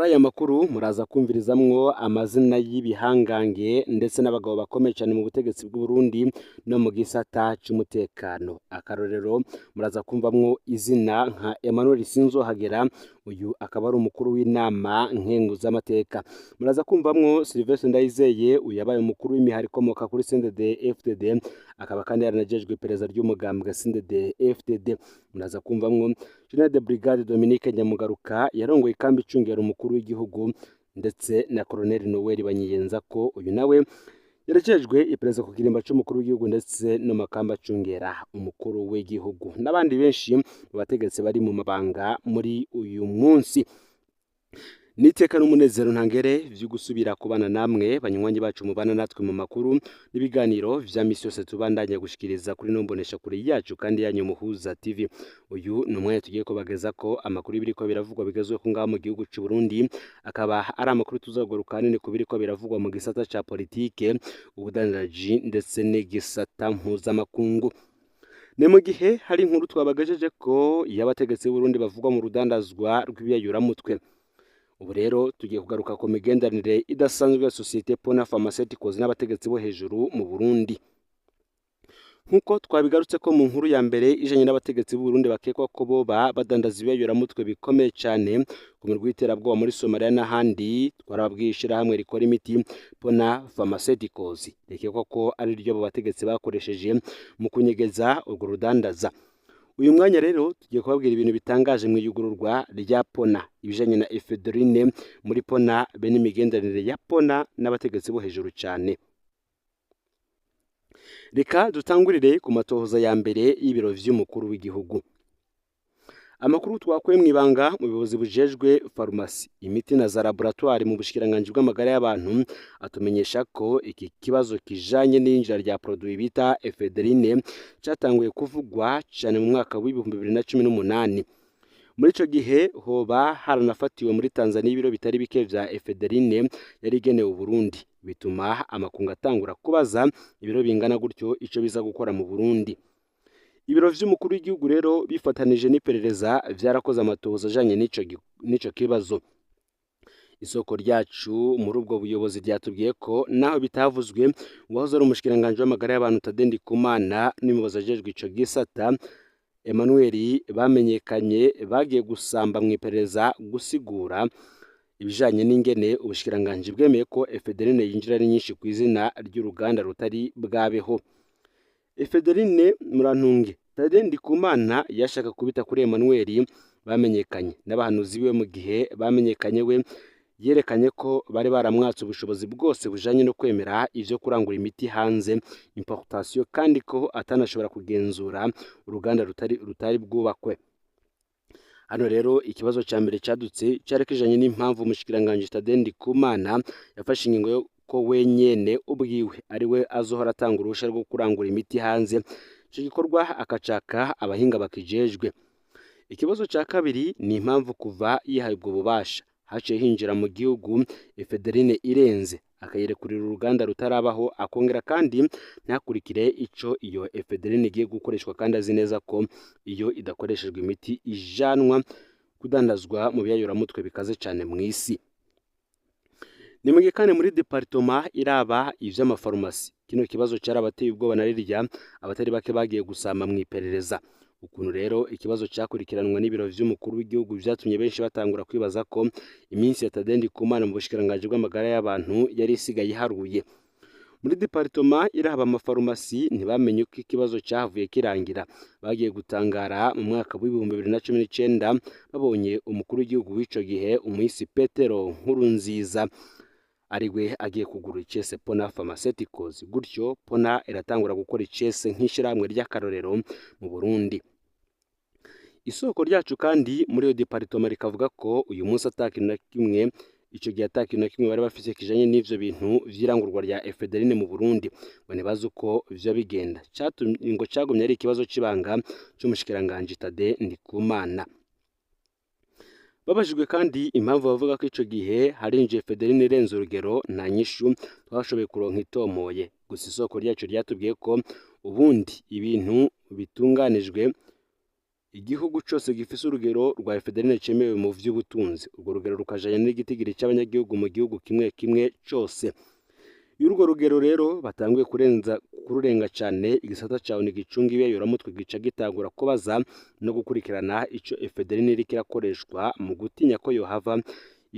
Muri aya makuru muraza kumvirizamwo amazina y'ibihangange ndetse n'abagabo bakomeye cyane mu butegetsi bw'u Burundi no mu gisata c'umutekano. Akarorero, muraza kumvamwo izina nka Emmanuel Sinzohagera, uyu akaba ari umukuru w'inama nkenguzamateka. Muraza kumvamwo Sylvestre Ndayizeye, uyu yabaye umukuru w'imihari ikomoka kuri CNDD FDD, akaba kandi yaranajejwe iperereza ry'umugambwe CNDD FDD. Muraza kumvamwo General de Brigade Dominique Nyamugaruka yarongoye ikambi icungera umukuru w'igihugu, ndetse na Colonel Noel Banyiyenzako, uyu nawe yarejejwe iperereza ku kirimba c'umukuru w'igihugu ndetse no makamba acungera umukuru w'igihugu, n'abandi benshi mu bategetsi bari mu mabanga muri uyu munsi. Niteka n'umunezero ntangere vyo gusubira kubana namwe banywanyi bacu mubana natwe mu makuru n'ibiganiro vya misi yose tubandanya gushikiriza kuri nombonesha kure yacu kandi yanyu Muhuza TV. Uyu ni umwanya tugiye kubageza ko amakuru y'ibiriko biravugwa bigezweho ngaha mu gihugu c'u Burundi, akaba ari amakuru tuzogaruka hanini ku biriko biravugwa mu gisata ca politike, ubudandaji ndetse n'igisata mpuzamakungu. Ni mu gihe hari inkuru twabagejeje ko y'abategetsi b'Uburundi bavugwa mu rudandazwa rw'ibiyayuramutwe. Ubu rero tugiye kugaruka ku migenderanire idasanzwe ya sosiyete Pona Pharmaceuticals n'abategetsi bo hejuru mu Burundi. Nk'uko twabigarutse ko mu nkuru ya mbere ijanye n'abategetsi b'u Burundi bakekwa ko boba badandaza ibiyayuramutwe bikomeye cyane ku mirwi y'iterabwoba muri Somalia n'ahandi, twarababwiye ishirahamwe rikora imiti Pona Pharmaceuticals rikekwa ko ari ryo abo bategetsi bakoresheje mu kunyegeza urwo rudandaza. Uyu mwanya rero tugiye kubabwira ibintu bitangaje mu iyugururwa rya Pona, ibijanye na ephedrine muri Pona be n'imigenderanire ya Pona n'abategetsi bo hejuru cyane. Reka dutangurire ku matohoza ya mbere y'ibiro vy'umukuru w'igihugu. Amakuru twakuye mu ibanga mu buyobozi bujejwe farumasi, imiti na za laboratoire mu bushikiranganji bw'amagara y'abantu atumenyesha ko iki kibazo kijanye n'iyinjira rya produit bita ephedrine catanguye kuvugwa cane mu mwaka w'2018. Muri ico gihe hoba haranafatiwe muri Tanzania ibiro bitari bike vya ephedrine yari igenewe Uburundi, bituma amakungu atangura kubaza ibiro bingana gutyo ico biza gukora mu Burundi. Ibiro vy'umukuru w'igihugu rero bifatanije n'iperereza vyarakoze amatohoza ajanye n'ico kibazo. Isoko ryacu muri ubwo buyobozi ryatubwiye ko naho bitavuzwe, uwahoze ari umushikiranganji w'amagara y'abantu Tade Ndikumana n'umuyobozi ajejwe ico gisata Emmanuel bamenyekanye bagiye gusamba mu iperereza gusigura ibijanye n'ingene ubushikiranganji bwemeye ko ephedrine yinjira ari nyinshi ku izina ry'uruganda rutari bwabeho. Ephedrine, murantunge, Tade Ndikumana yashaka kubita kuri Emmanuel bamenyekanye n'abahanuzi biwe mu gihe bamenyekanye we yerekanye ko bari baramwatse ubushobozi bwose bujanye no kwemera ivyo kurangura imiti hanze importation, kandi ko atanashobora kugenzura uruganda rutari bwubakwe. Hano rero ikibazo ca mbere cadutse cari kijanye n'impamvu umushikiranganji Tade Ndikumana yafashe ingingo yo ko wenyene ubwiwe ari we azohora atanga uruhusha rwo kurangura imiti hanze, ico gikorwa akacaka abahinga bakijejwe. Ikibazo ca kabiri ni impamvu kuva yihaye ubwo bubasha haciye hinjira mu gihugu ephedrine irenze, akayirekurira uruganda rutarabaho, akongera kandi ntakurikire ico iyo ephedrine igiye gukoreshwa, kandi azi neza ko iyo idakoreshejwe imiti ijanwa kudandazwa mu biyayuramutwe bikaze cane mw'isi. Ni mu gihe kandi muri departoma iraba ivy'amafarumasi kino kibazo carabateye ubwoba na rirya abatari bake bagiye gusama mu iperereza. Ukuntu rero ikibazo cakurikiranwa n'ibiro vy'umukuru w'igihugu vyatumye benshi batangura kwibaza ko iminsi ya Tade Ndikumana mu bushikiranganji bw'amagara y'abantu yari isigaye iharuye. Muri departoma iraba amafarumasi ntibamenye uko ikibazo cahavuye kirangira. Bagiye gutangara mu mwaka w'2019 babonye umukuru w'igihugu w'ico gihe umuhisi Petero Nkurunziza ariwe agiye kugura icese Pona Pharmaceuticals. Gutyo Pona iratangura gukora icese nk'ishirahamwe ry'akarorero mu Burundi. Isoko ryacu kandi muri iyo departoma rikavuga ko uyu munsi atakintu na kimwe ico gihe atakintu na kimwe bari bafise kijanye n'ivyo bintu vy'irangurwa rya ephedrine mu Burundi, ngo ntibazi uko vyo bigenda. Ngo cagumye ari ikibazo c'ibanga c'umushikiranganji Tade Ndikumana. Babajijwe kandi impamvu bavuga ko ico gihe harinjiye ephedrine irenze urugero, nta nyishu twashoboye kuronka itomoye. Gusa isoko ryacu ryatubwiye ko ubundi ibintu bitunganijwe Igihugu cose gifise urugero rwa ephedrine cemewe mu vy'ubutunzi, urwo rugero rukajanya n'igitigiri c'abanyagihugu mu gihugu kimwe kimwe cose. Iyo urwo rugero rero batanguye kururenga cane, igisata ca ONU gicunga ibiyayuramutwe gica gitangura kubaza no gukurikirana ico ephedrine iriko irakoreshwa mu gutinya ko yohava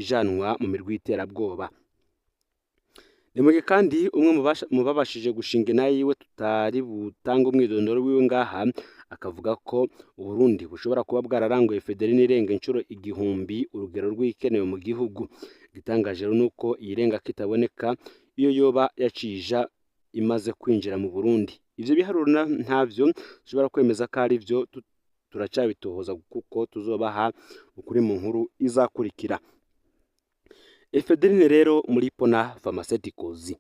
ijanwa mu mirwi y'iterabwoba. Ni mugihe kandi umwe mu babashije gushinga inaha yiwe tutari butange umwidondoro wiwe ngaha, akavuga ko Uburundi bushobora kuba bwararanguye ephedrine irenga incuro 1000 urugero rw'ikenewe mu gihugu. Igitangaje rero nuko iyirenga kitaboneka iyo yoba yacija imaze kwinjira mu Burundi. Ivyo biharuro ntavyo dushobora kwemeza ko ari vyo, turacabitohoza kuko tuzobaha ukuri mu nkuru izakurikira. Ephedrine rero muri Pona Pharmaceuticals.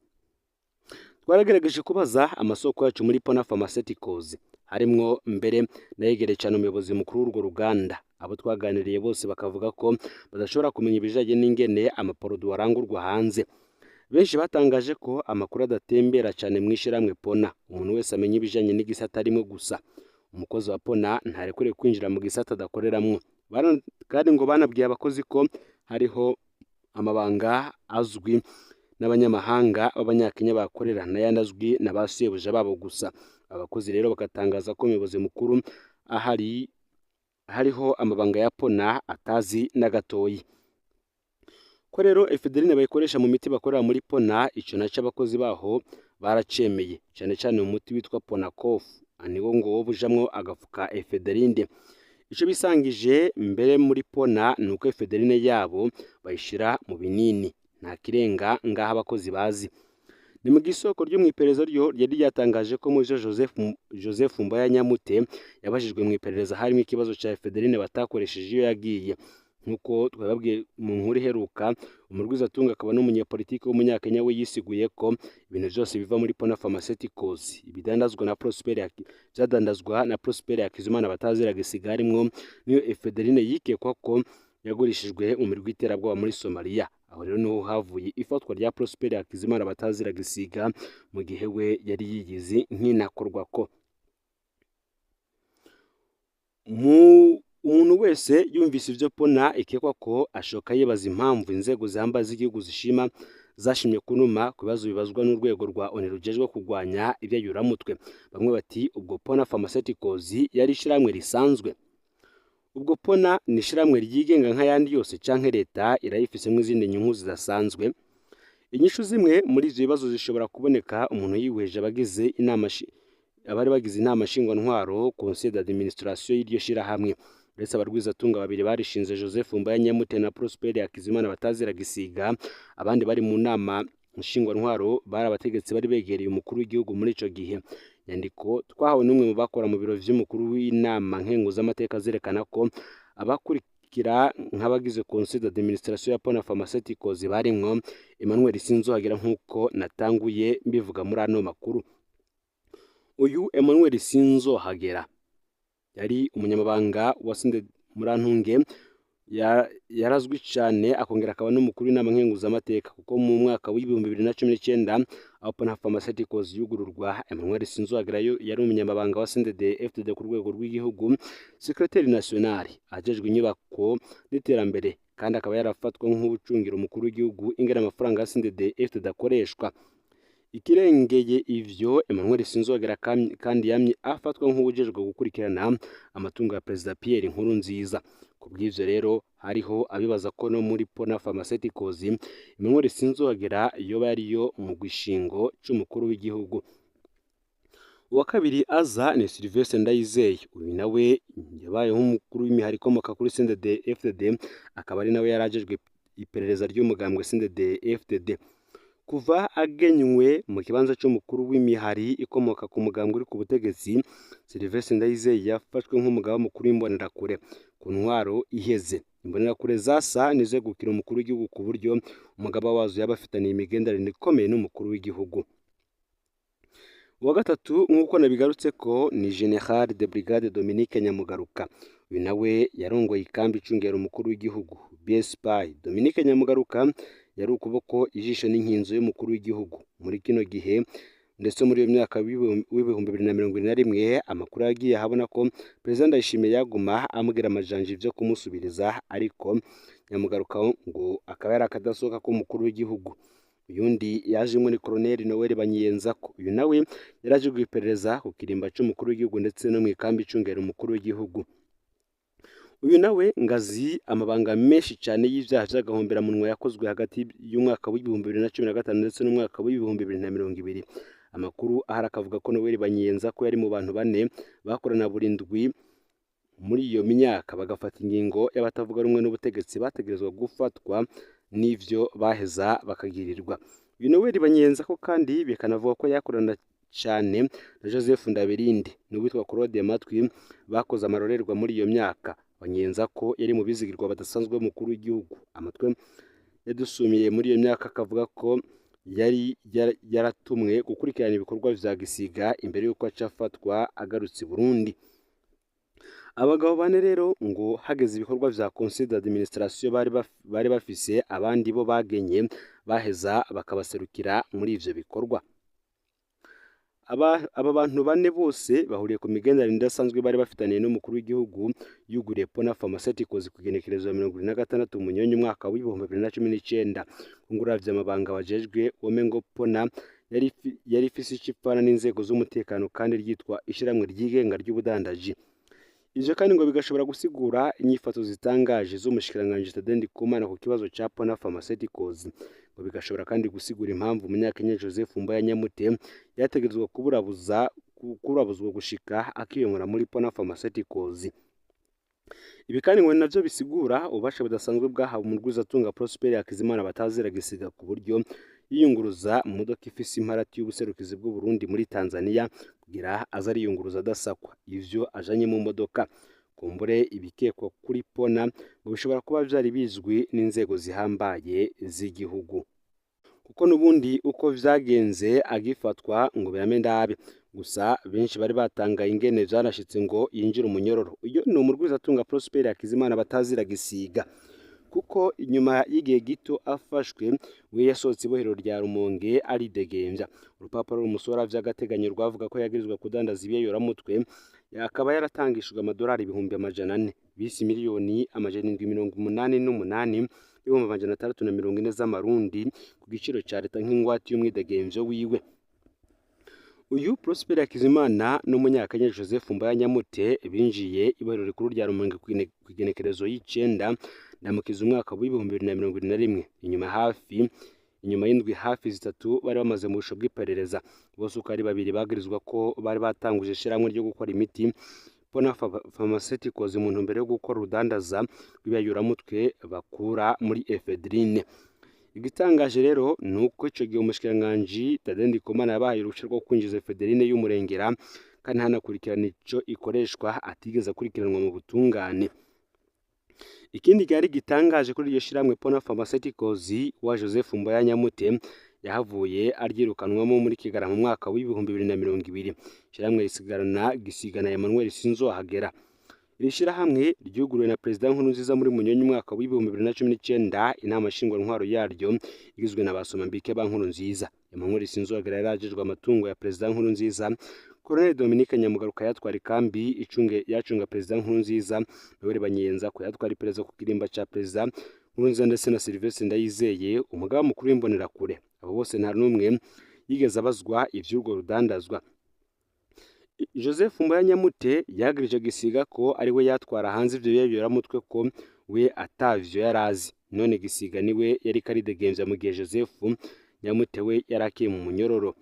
Twaragerageje kubaza amasoko yacu muri Pona Pharmaceuticals, harimwo mbere nayegereye cyane umuyobozi mukuru w'urwo ruganda. Abo twaganiriye bose bakavuga ko badashobora kumenya ibijanye n'ingene amaporoduwi arangurwa hanze. Benshi batangaje ko amakuru adatembera cyane mw'ishirahamwe Pona. Umuntu wese amenya ibijanye n'igisata arimwo gusa. Umukozi wa Pona ntarekuriwe kwinjira mu gisata adakoreramwo. Kandi ngo banabwiye abakozi ko hariho amabanga azwi n'abanyamahanga b'abanyakenya bakorera n'ayandi azwi na ba sebuja babo gusa. Abakozi rero bagatangaza ko umuyobozi mukuru ahari hariho amabanga ya Pona atazi na gatoyi. Ko rero ephedrine bayikoresha mu miti bakorera muri Pona, ico naco abakozi baho baracemeye, cane cane umuti witwa Ponacof, niwo ngo woba ujamwo agafu ka ephedrine. Ico bisangije mbere muri Pona nuko ephedrine yabo bayishira mu binini, nta kirenga ngaha abakozi bazi. Ni mu gisoko ryo mw'iperereza ryo ryari ryatangaje ko muri Joseph Mboya Nyamute yabajijwe mw'iperereza harimo ikibazo ca ephedrine batakoresheje iyo yagiye. Nkuko twababwiye mu nkuru iheruka, umurwizatunga akaba n'umunyepolitiki w'umunyakenya we yisiguye ko ibintu vyose biva muri Pona Pharmaceuticals bidandazwa na Prosper vyadandazwa na Prosper Hakizimana batazira gisiga, harimwo niyo ephedrine yikekwa ko yagurishijwe mu mirwi y'iterabwoba muri Somalia. Aho rero niho havuye ifatwa rya Prosper Hakizimana batazira gisiga mu gihe we yari yigize nk'inakorwako. Umuntu wese yumvise ivyo Pona ikekwa ko ashoka yibaza impamvu inzego zihamba z'igihugu zishima zashimye kunuma ku bibazo bibazwa n'urwego rwa ONU rujejwe kurwanya ivyayuramutwe. Bamwe bati ubwo Pona Pharmaceuticals yari ishirahamwe risanzwe. Ubwo Pona ni ishirahamwe ryigenga nk'ayandi yose canke leta irayifisemwo izindi nyungu zidasanzwe. Inyishu zimwe muri ivyo bibazo zishobora kuboneka umuntu yihweje abagize inama abari bagize inama nshingwantwaro conseil d'administration y'iryo shirahamwe. Uretse abarwizatunga babiri barishinze Joseph Mboya Nyamute na Prosper Hakizimana batazira gisiga, abandi bari mu nama nshingwantwaro bari abategetsi bari begereye umukuru w'igihugu muri ico gihe. Nyandiko twahawe n'umwe mu bakora mu biro vy'umukuru w'inama nkenguzamateka zerekana ko abakurikira nk'abagize conseil d'administration ya Pona Pharmaceuticals barimwo Emmanuel Sinzohagera nk'uko natanguye mbivuga muri ano makuru. Uyu Emmanuel Sinzohagera yari umunyamabanga wa Sinde Murantunge, yarazwi cyane akongera akaba n'umukuru w'inama nkenguzamateka, kuko mu mwaka w'2019 aho Pona Pharmaceuticals yugururwa, Emmanuel Sinzohagera yari umunyamabanga wa CNDD-FDD ku rwego rw'igihugu, secrétaire national ajejwe inyubako n'iterambere, kandi akaba yarafatwa nk'ubucungira umukuru w'igihugu ingene amafaranga ya CNDD-FDD akoreshwa. Ikirengeye ivyo, Emmanuel Sinzohagera kandi yamye afatwa nk'uwujejwe gukurikirana amatungo ya Perezida Pierre Nkurunziza. Kubw'ivyo rero hariho abibaza ko no muri Pona Pharmaceuticals Emmanuel Sinzohagera yoba yariyo mu gishingo c'umukuru w'igihugu. Uwa kabiri aza ni Sylvestre Ndayizeye. Uyu nawe yabayeho umukuru w'imihari ikomoka kuri CNDD-FDD, akaba ari nawe yarajejwe iperereza ry'umugambwe CNDD-FDD. Kuva agenywe mu kibanza c'umukuru w'imihari ikomoka ku mugambwe uri ku butegetsi, Sylvestre Ndayizeye yafashwe nk'umugaba mukuru w'imbonerakure ku ntwaro iheze. Imbonerakure zasa nizegukira umukuru w'igihugu ku buryo umugaba wazo yaba afitaniye imigenderanire ikomeye n'umukuru w'igihugu. Uwa gatatu nk'uko nabigarutse ko ni General de Brigade Dominique Nyamugaruka. Uyu nawe yarongoye ikambi icungera umukuru w'igihugu BSP. Dominique Nyamugaruka yari ukuboko, ijisho n'inkinzo y'umukuru w'igihugu. Muri kino gihe Ndetse muri iyo myaka w'2021, amakuru yagiye ahabona ko Perezida Ndayishimiye yaguma amubwira amajanja ivyo kumusubiriza, ariko Nyamugaruka ngo akaba yari akadasohoka k'umukuru w'igihugu. Uyundi yajemwo ni Colonel Noel Banyiyenzako. Uyu nawe yaraje iperereza ku kirimba c'umukuru w'igihugu ndetse no mw'ikambi icungera umukuru w'igihugu. Uyu nawe ngazi amabanga menshi cyane y'ivyaha vy'agahomberamunwa yakozwe hagati y'umwaka w'2015 ndetse n'umwaka w'2020. Amakuru ahari akavuga ko Noel Banyiyenzako yari mu bantu bane bakorana buri ndwi muri iyo myaka, bagafata ingingo y'abatavuga rumwe n'ubutegetsi bategerezwa gufatwa n'ivyo baheza bakagirirwa. Uyu Noel Banyiyenzako kandi bikanavuga ko yakorana cyane na Joseph Ndabirinde n'uwitwa Claude Matwi bakoze amarorerwa muri iyo myaka. Banyiyenzako yari mu bizigirwa badasanzwe b'umukuru w'igihugu. Amatwi yadusumiye muri iyo myaka akavuga ko yari yaratumwe gukurikirana ibikorwa vya Gisiga imbere y'uko aca afatwa agarutse i Burundi. Abagabo bane rero ngo hageze ibikorwa vya conseil d'administration bari bafise abandi bo bagenye baheza bakabaserukira muri ivyo bikorwa. Aba bantu bane bose bahuriye ku migenderanire idasanzwe bari bafitaniye n'umukuru w'igihugu yuguriye Pona Pharmaceuticals ku igenekerezo ya 26 Munyonyo umwaka w'2019. Unguravye amabanga bajejwe womengo Pona yari ifise icipfana n'inzego z'umutekano kandi ryitwa ishiramwe ryigenga ry'ubudandaji. Ivyo kandi ngo bigashobora gusigura inyifato zitangaje z'umushikiranganji Tadei Ndikumana ku kibazo ca Pona Pharmaceuticals. Ngo bigashobora kandi gusigura impamvu umunyakenya Joseph Mboya Nyamute yategerezwa kuburabuzwa gushika akiyongora muri Pona Pharmaceuticals. Ibi kandi ngo navyo bisigura ububasha budasanzwe bwahawe umurwizatunga Prosper Hakizimana batazira Gisiga, ku buryo yiyunguruza mu modoka ifise imparati y'ubuserukizi bw'u Burundi muri Tanzania kugira aze ariyunguruza adasakwa ivyo ajanye mu modoka. Kumbure ibikekwa kuri Pona ngo bishobora kuba vyari bizwi n'inzego zihambaye z'igihugu, kuko n'ubundi uko vyagenze agifatwa ngo birame ndabe. Gusa benshi bari batangaye ingene vyanashitse ngo yinjire umunyororo. Uyu ni umurwizatunga Prosper Hakizimana batazira Gisiga, kuko inyuma y'igihe gito afashwe we yasohotse ibohero rya Rumonge aridegemvya. Urupapuro rumusora vy'agateganyo rwavuga ko yagirizwa kudandaza ibiyoramutwe, akaba yaratangishijwe amadolari 400,000 bisi 788,640,000 z'amarundi ku giciro ca leta nk'ingwate y'umwidegemvyo wiwe. Uyu Prosper Hakizimana n'umunyakenya Joseph Mboya Nyamute binjiye ibohero rikuru rya Rumonge ku igenekerezo y'icenda ndamukiza umwaka w'2021, inyuma y'indwi hafi zitatu bari bamaze mu busho bw'iperereza. Bose uko ari babiri bagirizwa ko bari batanguje ishiramwe ryo gukora imiti Pona Pharmaceuticals mu ntumbero yo gukora urudandaza rw'ibayuramutwe bakura muri ephedrine. Igitangaje rero ni uko ico gihe umushikiranganji Tadei Ndikumana yabahaye uruhusha rwo kwinjiza ephedrine y'umurengera kandi hanakurikirana ico ikoreshwa, atigeze akurikiranwa mu butungane. Ikindi cyari gitangaje kuri iryo shiramwe Pona Pharmaceuticals wa Joseph Mboya Nyamute yahavuye aryirukanwamo muri Kigarama mu mwaka w'2020. Ishiramwe risigarana Gisigana Emmanuel Sinzohagera. Iri shirahamwe ryuguruwe na Perezida Nkurunziza muri Munyonyo umwaka w'2019. Inama nshingwantwaro yaryo igizwe na Basomambike ba Nkurunziza. Emmanuel Sinzohagera yarajejwe amatungo ya Perezida Nkurunziza. Colonel Dominique Nyamugaruka yatwara ikambi icunge yacunga Perezida Nkurunziza. Noel Banyiyenzako yatwara iperereza ku kirimba ca Perezida Nkurunziza ndetse na Sylvestre Ndayizeye umugaba mukuru w'imbonerakure. Abo bose nta n'umwe yigeze abazwa ivy'urwo rudandazwa. Joseph Mboya Nyamute yagirije Gisiga ko ari we yatwara hanze ivyo biyoramutwe, ko we atavyo yarazi. None Gisiga niwe yari karidegemvya mu gihe Joseph Nyamute we yarakiye mu munyororo.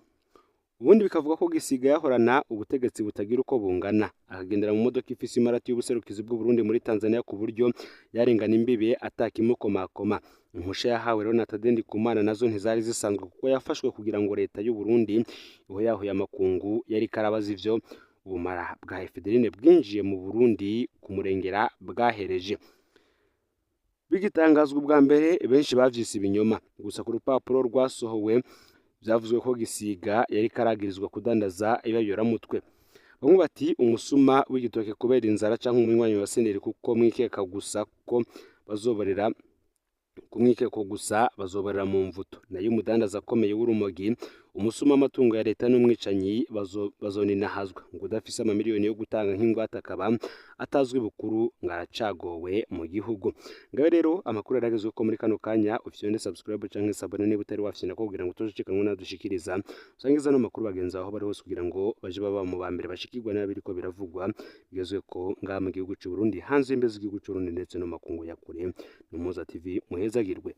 Ubundi bikavuga ko Gisiga yahorana ubutegetsi butagira uko bungana, akagendera mu modoka ifise imparati y'ubuserukizi bw'u Burundi muri Tanzania ku buryo yarengana imbibe atakimukomakoma. Impusha yahawe rero na Tadei Ndikumana nazo ntizari zisanzwe, kuko yafashwe kugira ngo leta y'u Burundi iho yahuye amakungu yari karabaza ivyo ubumara bwa ephedrine bwinjiye mu Burundi kumurengera bwahereje. Bigitangazwa ubwa mbere benshi bavyise ibinyoma, gusa ku rupapuro rwasohowe byavuzwe ko Gisiga yari karagirizwa kudandaza ibiyoramutwe. Bamwe bati umusuma w'igitoke kubera inzara canke umunywanyi wa Senderi, kuko mwikeka gusa ko bazoborera kumwikeko gusa bazoborera mu mvuto. Nayo umudandaza akomeye w'urumogi Umusuma w'amatungo ya leta n'umwicanyi bazoninahazwa. Ngo udafise amamiliyoni yo gutanga nk'ingwate akaba atazwi bukuru, ngo aracagowe mu gihugu. Ngayo rero amakuru yaragezwe ko muri kano kanya. Ufyonde subscribe canke s'abonner niba utari wafyonda ko, kugira ngo utozicikanwe nadushikiriza. Usangiza no makuru bagenzi aho bari hose, kugira ngo baje baba mu ba mbere bashikirwa n'abiriko biravugwa bigezwe ko ngaha mu gihugu c'u Burundi, hanze y'imbibe z'igihugu c'u Burundi, ndetse no makungu ya kure. Ni Umuhuza TV, muhezagirwe.